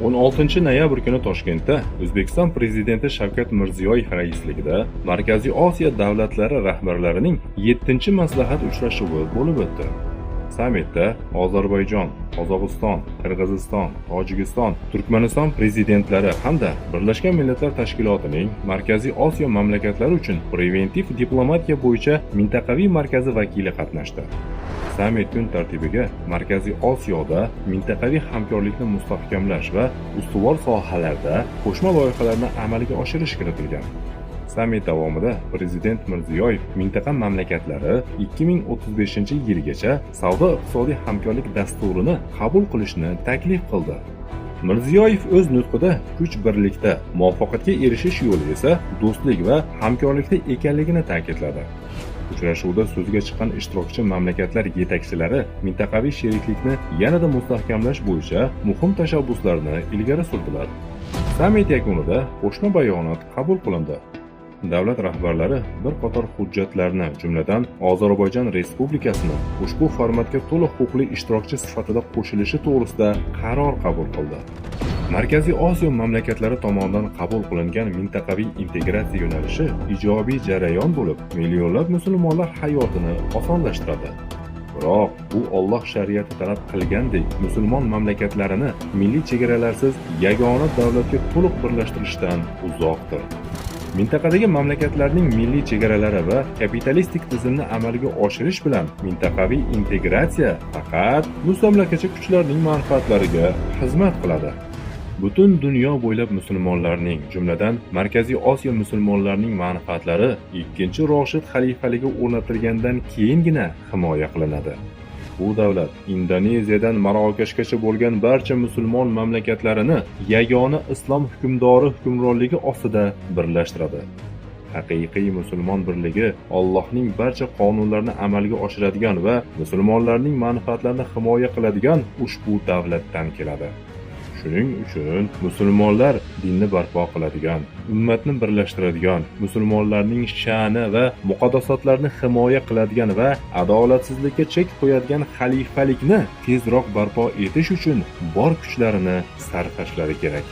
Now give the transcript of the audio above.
16 noyabr kuni Toshkentda O'zbekiston Prezidenti Shavkat Mirziyoyev raisligida Markaziy Osiyo davlatlari rahbarlarining 7 maslahat uchrashuvi bo'lib o'tdi. Sammitda Ozarbayjon, Qozog'iston, Qirg'iziston, Tojikiston, Turkmaniston prezidentlari hamda Birlashgan Millatlar Tashkilotining Markaziy Osiyo mamlakatlari uchun preventiv diplomatiya bo'yicha mintaqaviy markazi vakili qatnashdi. Sammit kun tartibiga Markaziy Osiyoda mintaqaviy hamkorlikni mustahkamlash va ustuvor sohalarda qo'shma loyihalarni amalga oshirish kiritilgan. Sammit davomida Prezident Mirziyoyev mintaqa mamlakatlari 2035-yilgacha savdo-iqtisodiy hamkorlik dasturini qabul qilishni taklif qildi. Mirziyoyev o'z nutqida kuch birlikda, muvaffaqiyatga erishish yo'li esa do'stlik va hamkorlikda ekanligini ta'kidladi. Uchrashuvda so'zga chiqqan ishtirokchi mamlakatlar yetakchilari mintaqaviy sheriklikni yanada mustahkamlash bo'yicha muhim tashabbuslarni ilgari surdilar. Sammit yakunida qo'shma bayonot qabul qilindi. Davlat rahbarlari bir qator hujjatlarni, jumladan, Ozarbayjon Respublikasini ushbu formatga to'liq huquqli ishtirokchi sifatida qo'shilishi to'g'risida qaror qabul qildi. Markaziy Osiyo mamlakatlari tomonidan qabul qilingan mintaqaviy integratsiya yo'nalishi ijobiy jarayon bo'lib, millionlab musulmonlar hayotini osonlashtiradi. Biroq bu Alloh shariati talab qilgandek musulmon mamlakatlarini milliy chegaralarsiz yagona davlatga to'liq birlashtirishdan uzoqdir. Mintaqadagi mamlakatlarning milliy chegaralari va kapitalistik tizimni amalga oshirish bilan mintaqaviy integratsiya faqat mustamlakachi kuchlarning manfaatlariga xizmat qiladi. Butun dunyo bo'ylab musulmonlarning, jumladan, Markaziy Osiyo musulmonlarining manfaatlari ikkinchi Roshid xalifaligi o'rnatilgandan keyingina himoya qilinadi. Bu davlat Indoneziyadan Marokashgacha bo'lgan barcha musulmon mamlakatlarini yagona islom hukmdori hukmronligi ostida birlashtiradi. Haqiqiy musulmon birligi Allohning barcha qonunlarini amalga oshiradigan va musulmonlarning manfaatlarini himoya qiladigan ushbu davlatdan keladi. Shuning uchun musulmonlar dinni barpo qiladigan, ummatni birlashtiradigan, musulmonlarning sha'ni va muqaddasotlarini himoya qiladigan va adolatsizlikka chek qo'yadigan xalifalikni tezroq barpo etish uchun bor kuchlarini sarflashlari kerak.